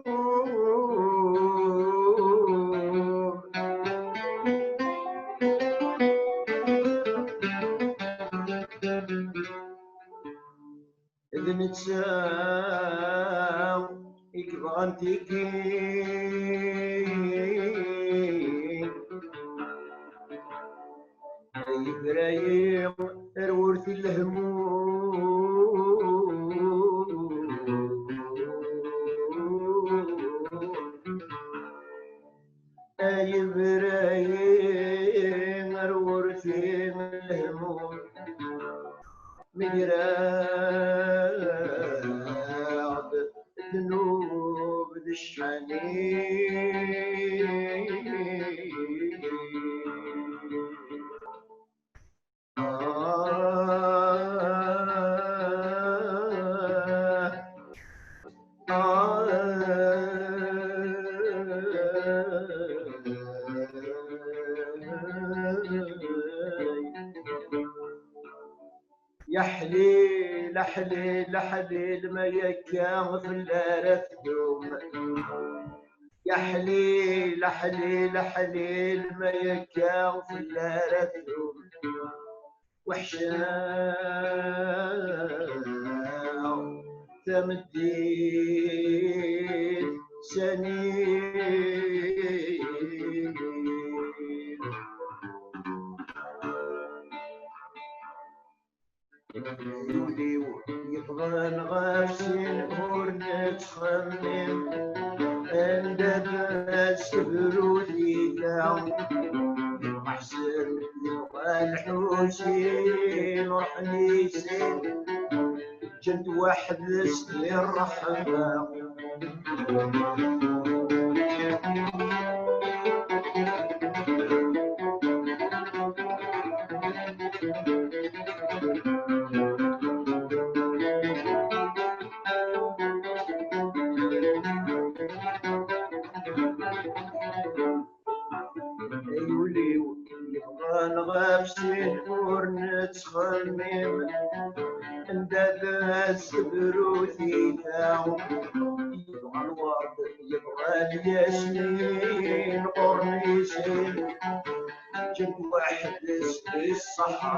D netta i yebɣan tigi. Ay Ibrahim, ar wurti lehmum. Ay Ibrahim, ar wurti lehmum. Megraɣ-d ddnub d cḥani. Yaḥlil, aḥlil, aḥlil, ma yakka fell-ara tdum. Yaḥlil, aḥlil, aḥlil, ma yakka fell-ara tdum. Weḥceɣ tameddit sani. Ul-iw yebḍan ɣef sin ur nettxemmim. Anda d-as tebrut yita. Ḥsen yebɣa lḥusin ruḥen i sin. Ǧǧant waḥdes di ṛṛeḥma. Ay ul-iw yebḍan ɣef sin ur nettxemmim. Anda d-as tebrut yita. Yebɣa lwerd, yebɣa lyasmin, ɣur-neɣ i sin. Ǧǧant waḥdes di ṣṣeḥra.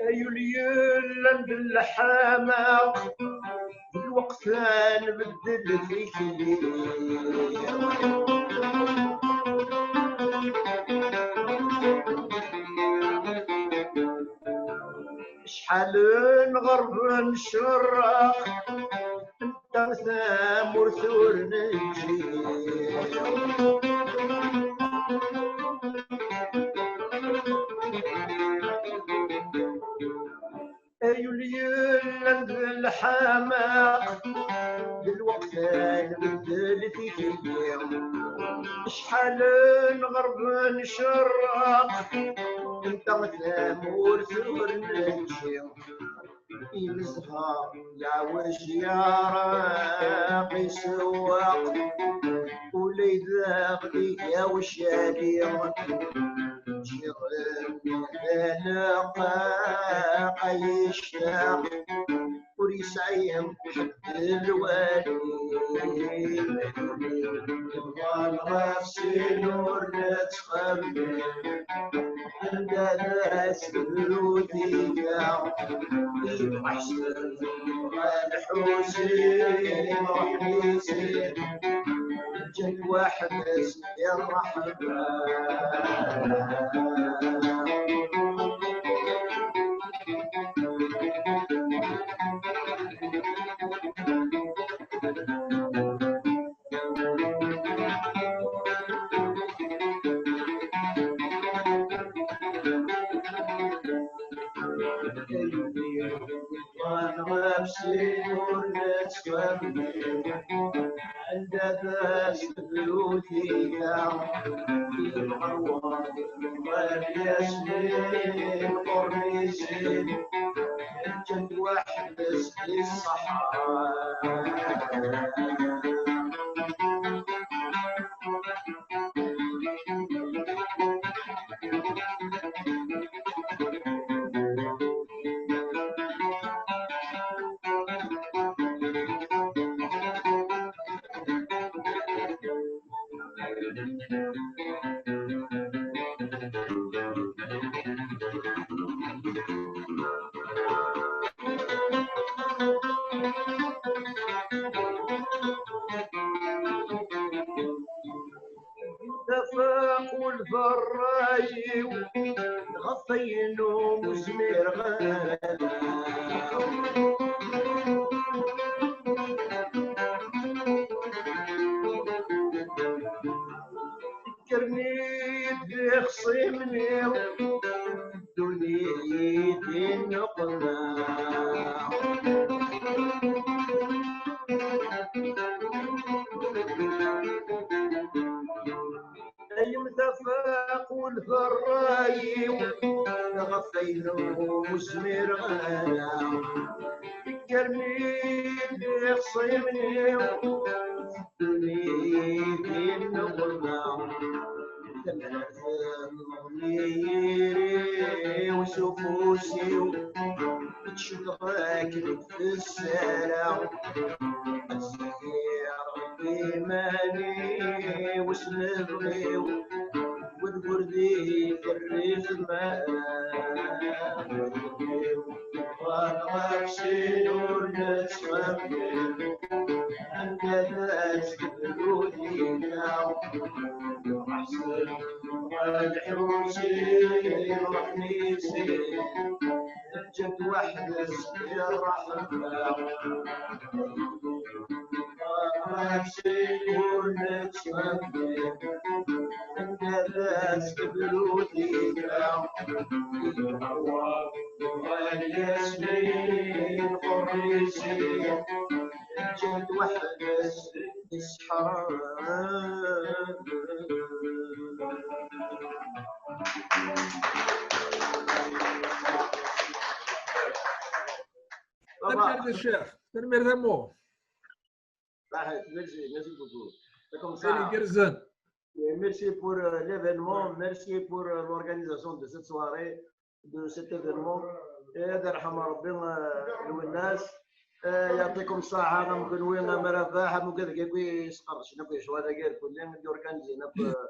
Ay ul yellan d lḥama, d lweqt ad nbeddel tikli. Acḥal n ɣerb ncerreq, netta tamurt ur neǧǧi. Ay ul yellan d lḥama, d lweqt ad nbeddel tikli. Acḥal n ɣerb ncerreq, netta tamurt ur neǧǧi. Imezha yeɛwej yeɛreq isewweq, ula d aɣ-, iga ucali. Ǧǧiɣ lqaqa yectaq, ur yesɛi ḥedd lwali. Bḍan ɣef sin ur nettxemmim. Anda d-as tebrut-ika, yebɣa ḥsen, yebɣa lḥusin, ruḥ i sin. Ǧǧet weḥd-s i ṛṛeḥma. Anda tebdu tira, lɣerwa, ɣer yasmin, ɣur-nisen, ǧǧet weḥd-s di ṣṣeḥra. Tafaqul d ṛṛay-iw ɣef wayen ur zmireɣ ara. Kkren-d ixṣimen-iw, ddun-iyi di nneqma. Ay mtafaqul d ṛṛay-iw, ɣef wayen ur zmireɣ ara. Kkren-d ixṣimen-iw, ddun-iyi di nneqma. Tamart n ɣli yiri-w s ufus-iw, tcuddeɣ akken tessara. Sɛiɣ iman-iw s lebɣi-w, wid ur d-iferri tmara. Ɣer ɣef sin ur nettxemmim, anda d-as tebdu tira. Ḥsen ɣer lḥusin, ruḥ nisi. Ǧǧet weḥd-s i ṛṛeḥma. Ɣef sin ur nettxemmim, anda d-as tebdu tira. Ɣer yasmin, ɣur-nisi. Ǧǧet weḥd-s i ṣṣeḥra. Tanemmirt a Ccix, tanemmirt a Mo. Saḥit, merci, merci beaucoup. Comme ça. Merci pour, euh, l'événement, merci pour, euh, l'organisation de cette soirée, de cet événement. Et ad irḥem Ṛebbi, euh, Lwennas. Euh, يعطيكم الصحة, am kenwi, am Rabaḥ, am ugad-agi akk yesqerdcen akk lecɣal-agi irkelli, i d-organizin akk, euh,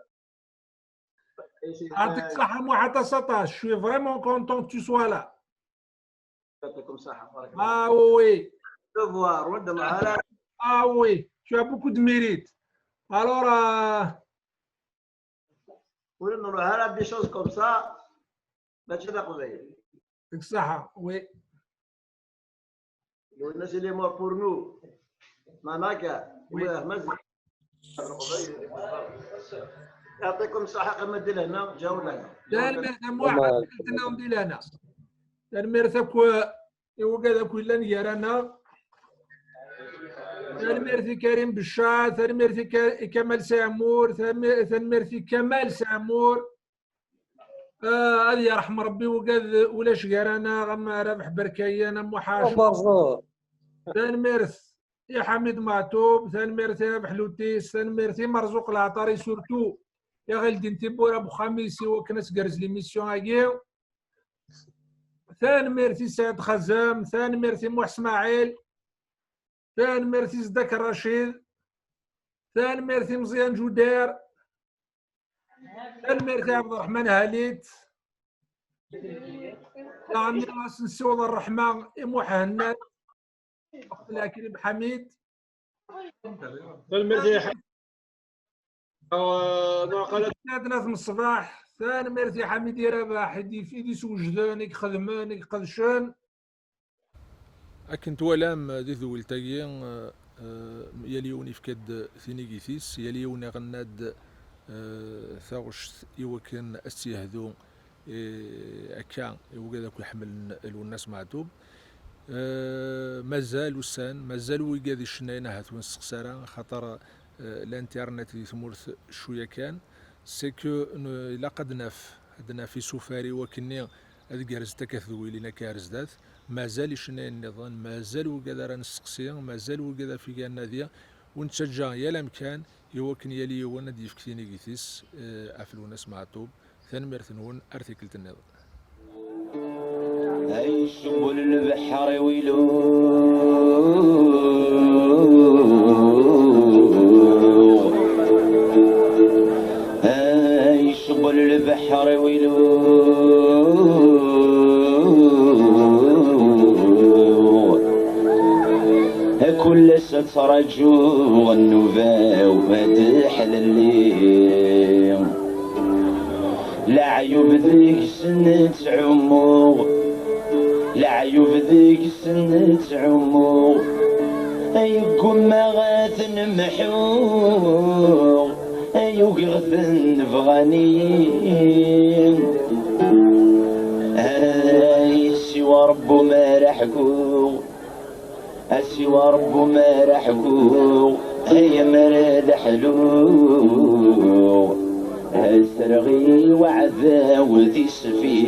يعطيك الصحة Mohamed Sata, je suis vraiment content que tu sois là. يعطيكم الصحة, بارك الله. Ah oui. Devoir, ولد العرب. Ah oui, tu as beaucoup de mérite. Alors, euh, ولد العرب, des choses comme ça, ماشي d aqbayli. يعطيك الصحة, oui. Lwennas, il est mort pour nous. Mamaka. Oui. يعطيكم الصحة, qqimet di lehna, ǧaw lehna. Tanemmirt a Muḥ, qqimet di lehna. Tanemmirt akk i wigad akk yellan gar-aneɣ. Tanemmirt i Karim Becca, tanemmirt i Ka-, i Kamal Saɛmur, tanemmi-, tanemmirt i Kamal Saɛmur. Ah, ad yerḥem Ṛebbi wigad ulac gar-aneɣ, am Rabeḥ Berkayan, am Muḥac. Tanemmirt i Ḥamid Maɛtub, tanemmirt i Rabeḥ Lutis, tanemmirt i Merzuq Leɛṭari, surtout i Ɣildin Tibbura n uxxam-is i wakken ad tgerrez l'émission-agi. Tanemmirt i Saɛid Xazam, tanemmirt i Muḥ Smaɛil, tanemmirt i Zeddak Racid, tanemmirt i Meẓyan Ǧudar, tanemmirt i Ɛebderreḥman Halit. Daɣen ad s-nessiweḍ ṛṛeḥma i Muḥ Hennad, Lɛekrim Ḥamid. Tanemmirt i Ad naf Meṣbaḥ, tanemmirt i Ḥamidi Rabaḥ i d-yif-, i d-iswejden, i ixedmen, i iqedcen. Akken twalam di tedwilt-agi, eh, eh, yal yiwen yefka-d tinigit-is, yal yiwen iɣenna-d, eh, taɣect i wakken ad s-yehdu, eh, akka i wigad akk iḥemmlen Lwennas Meɛtub. Eh, mazal ussan, mazal wigad icennayen ahat ur nesteqsi ara, axaṭer, eh, l'internet di tmurt cwiya kan. C'est que ne-, ilaq ad naf, ad naf isufar i wakken ad gerrez akka tedwilin akka ar zdat. Mazal icennayen nniḍen, mazal wigad ara nesteqsi, mazal wigad af iga nnadi, ur nettaǧǧa yal amkan i wakken yal yiwen ad d-yefk tinigit-is, eh, ɣef Lwennas Meɛtub. Tanemmirt-nwen, ar tikkelt nniḍen. Ay cewwel lbeḥri wilu. Ay cewwel lbeḥri wilu. Kul ass ad traǧuɣ nnuba-w ad d-ḥlelli. Leɛyub deg-sen ttɛummuɣ, leɛyub deg-sen ttɛummuɣ, ay ggummaɣ ad ten-mḥuɣ, ay ugiɣ-ten bɣan-iyi. Ay siwa Ṛebbi ur ara ḥkuɣ, a siwa Ṛebbi ur ara ḥkuɣ, ay amar ad ḥluɣ, ad sreɣ i waɛdaw tisfi.